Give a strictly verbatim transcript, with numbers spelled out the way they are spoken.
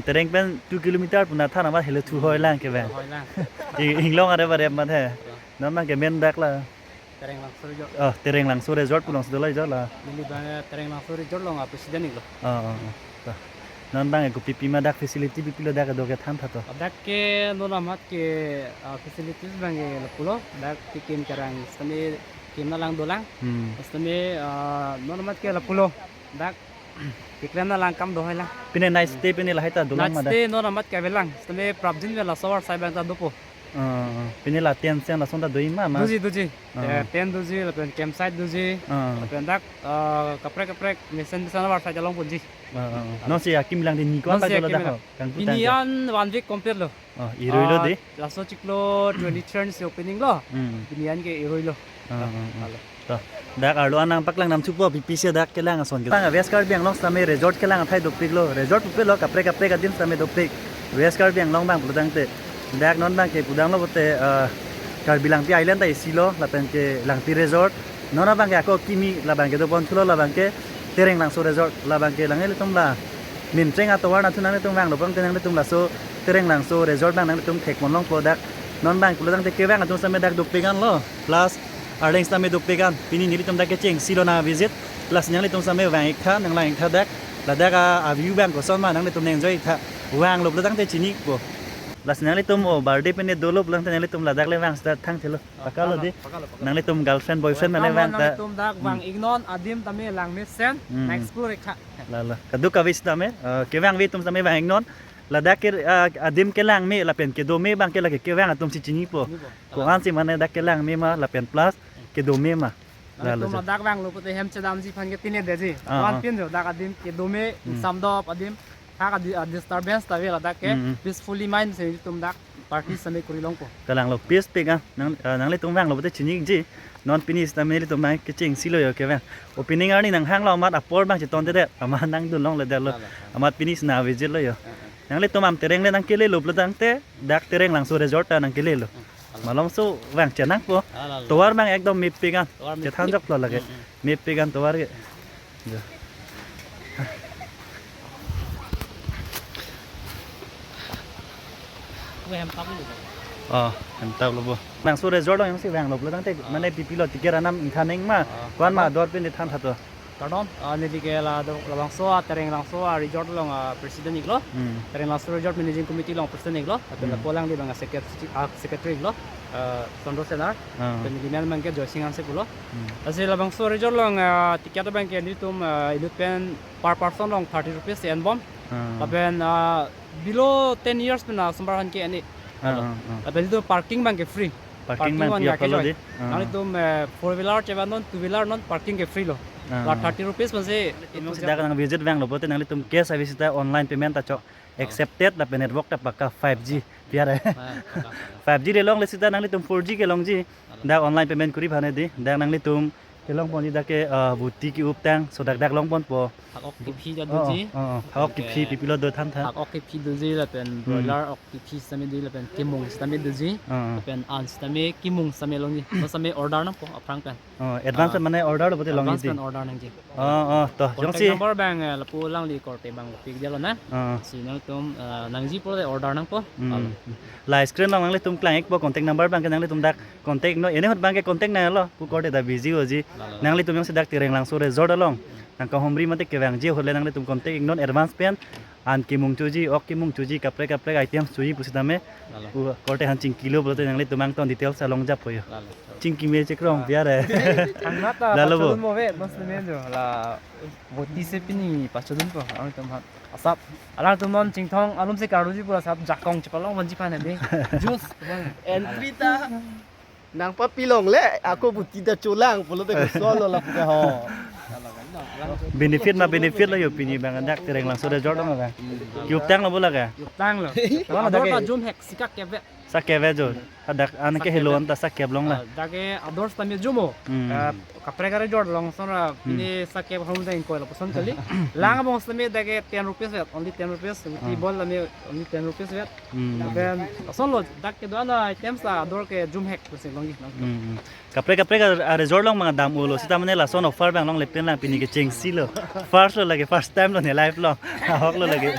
Tereng pen two kilometer pu na than amat helo thu hoi lang ke bang. Hoi lang. I-, inglong are bare mat he. Non bang ke men dak la. Tereng Langso Resort. Oh, Tereng Langso Resort pu alongsi dolo ijor la. Neli bang Tereng Langso Resort along a president iklo. Oh, oh, oh. To. Non bang ke kopi pi ma dak facility pipi lo dak do ke than tha to. Dak ke non amat ke, ah, facilities bang ke lapulo. Dak tikin kerang sitame kim na lang dolang. Hmm. Sitame, ah, non amat ke lapulo. Dak keklem na lang kam do hai lang. Pine night stay pine lahai ta dolang ma dak. Night stay non amat ke avelang. Sitame prapjin ve laso avarsai bang ta dopo. Ah, pine la tent sen lason ta doji ma ma. Doji, doji. Ah. Eh, tent doji, lapen campsite doji. Ah. Lapen dak, ah, kaprek kaprek mesen mesen avarsai ta longponji. Ah, ah, ah. Non si akim lang di ni ko non ta si dolo akim dak lang ho. Kangpu pini tang ke. An one week complete lo. Oh, iruilo. Ah, de. Laso chiklo twenty-third si opening lo. Hmm. Pini an ke iruilo. Ah, ah, ah. Halo. To. Dak arlo an nangpaklang nam thupo pipi si dak kelang ason ke. Tang West Karbi Anglong sitame resort kelang athai dopiklo. Resort pupe lo kaprek kaprek adim sitame dopik. West Karbi Anglong bang pulotangte. Dak non bang ke pudamlo pote, eh, Karbi Langpi Island ta isi lo lapen ke Langpi Resort. Non abang ke ako kimi labang ke dopon thulo labang ke Tereng Langso Resort labang ke lang ilitum la. Mintreng atovar nathu nanglitum vanglo pulotangte nanglitum laso Tereng Langso Resort bang nanglitum thekpon longpo dak. Non bang pulotangte kevang atum sitame dak dopik an lo. Plus arleng sitame dopik an. Pini nelitum dak kechengsi lo na visit. Plus nanglitum sitame vang iktha, nanglang iktha dak. Ladak a, a view bang koson ma nanglitum nang-enjoy iktha. Vanglo pulotangte chinipo. Plus nanglitum o birthday pen dolo pulotangte nanglitum ladak le vang sita thang thelo. Pakalo de. Pakalo, pakalo. Nanglitum girlfriend, boyfriend mane vang ta. Nanglitum dak vang iknon adim tame langmesen, hmm, na explore iktha. Lalo. Kadokave sitame, eh, kevang ave atum sitame vang iknon. Ladak ke, eh, adim kelang me lapen kedo me bang ke lake kevang atum si chinipo. Chinipo. Ko-an si mane dak kelang me ma lapen plus kedo me ma. Lalo. Nanglitum jo. Ladak vanglo pote hem chedamji aphan ke tine deji. Ah, ah. Wan pin jo dak adim kedo me, hmm, samdop adim. Thak adi-, ah, disturbance ta ave ladak ke, mm, mm, peacefully mind si itum dak party sitame kori longpo. Kalang lo peace pik ah, nang, ah, nanglitum vanglo pote chiniji. Non pini sitame nelitum bang kechengsi lo jo kevang. Opening arni nanghanglo amat apor bang chetontedet. Amat nangdun longledetlo. Kalang. Amat pini si na visit lo jo. Ah, ah. Nanglitum am Tereng le nangkelelo pulotangte dak Tereng Langso Resort ta nangkelelo. Hmm. Malomso vang chenangpo. Ah, lalo. Tovar bang ekdom mepik an. Tovar mepik. Chethan joklo lake. Hmm, hmm. Mepik an tovar ke. Jo. Ue hem tap lo. Oh, hem tap lo bo. Langso Resort along jongsi vanglo pulotangte, ah, mane pipi lo ticket anam ingthan nang ma. Ah. Ko-an ma ador pen than tha to. Kardom, ah, neli ke la do, labangso a Tereng Langso a Resort along a president iklo. Hmm. Tereng Langso Resort Managing Committee along president iklo. Lapen, hmm, lapu alangli bang a secretary, ah, secretary iklo. Ah, Chandra Senar. Ah. Lapen neli men bang ke Joysing Hanse pulo. Hmm. Lasi labangso resort along, ah, ticket bang ke nelitum, ah, inut pen per person along thirty rupees si enbom. Ah. Lapen, ah, below ten years pen asomar aphan ke en-e. Ah, ah, ah. Lapen nelitum parking bang ke free. Parking bang free apotlo kejoi de. Ah. Nanglitum, eh, four wheeler chevan non, two wheeler non parking ke free lo. Ah. La thirty rupees pensi. Itum si dak nang visit vanglo pote nanglitum cash ave sita online payment ta chok. Oh. Accepted lapen network ta pakka five G. Piar eh. Ah, pakka. Five G le longle sita nanglitum four G kelongji. Dak online payment kori aphan di. Dak nanglitum kelongponji dak ke, ah, buti ke-up tang, so dak dak longponpo. Phak-ok kephi ta doji. Oh, oh, oh. Phak-ok kephi, okay, pipilo do than tha. Phak-ok kephi doji lapen, hmm, broiler ok kephi sitame doji lapen kemung sitame doji. Oh, oh. Lapen an sitame kemung sitame longji. Mo sitame order nangpo aphrang pen. Oh, advance, ah, mane order lo pote longji. Advance pen order nangji. Oh, oh, to. Contact jongsi number bang, eh, lapu alangli korte bang pik dia lo na. Oh. Si nangtum, eh, nangji pulote order nangpo. Hmm. Alo. La screen along nanglitum klang-ikpo contact number bang ke nanglitum dak contact non, ene ahut bang ke contact nanglo, pu korte ta busy hoji. Lalo. Nanglitum jongsi dak Tereng Langso resort along nangkahumri mate kevangji ahut le nanglitum contact non advance pen, an kemung choji, ok kemung choji, kaprek kaprek items choji pusitame. Lalo. Pu korte aphan chingkilo pulote nanglitum angton details along japo jo. Lalo. Chingki me chekrong, ah, piar eh. Thangnatta. Lalo bo. Pachorun mo ve, mas nemen jo. La buti si pini pachorunpo, angtum aphan. Asap, alangtum non Chinthong alum si karjuji pu la asap jakong chepalongponji aphan de. Juice. Entry ta nangpapilongle, ako buti ta cholang pulote kosonlo lapu ke ho. Benefit ma benefit lo jo pini bang dak Tereng Langso resort along bang. Hmm. Ke-up tanglo bo la ke? Ke-up tanglo. Ador ta jum hek, sika kep ve. Sika kep ve jo. Hadak an ke helon ta sika kep long la. Ah, dak ke ador sitame jumpo. Hmm. Ah, kaprek kaprek resort along ason ra, hmm, pine sika kep hong dang koi lapuson kali. Lang abang sitame dak ke ten rupees vet, only ten rupees. Buti, ah, bol sitame only ten rupees vet. Hmm. Then asonlo dak kedo-an items ta ador ke jum hek pusi longji nang. Hmm, hmm. Kaprek kaprek a, a resort along bang dam-ulo sita mane lason offer bang longle pen lang pini kechengsi lo. First lo lake, first time lo ne life lo. Ahok lo lake.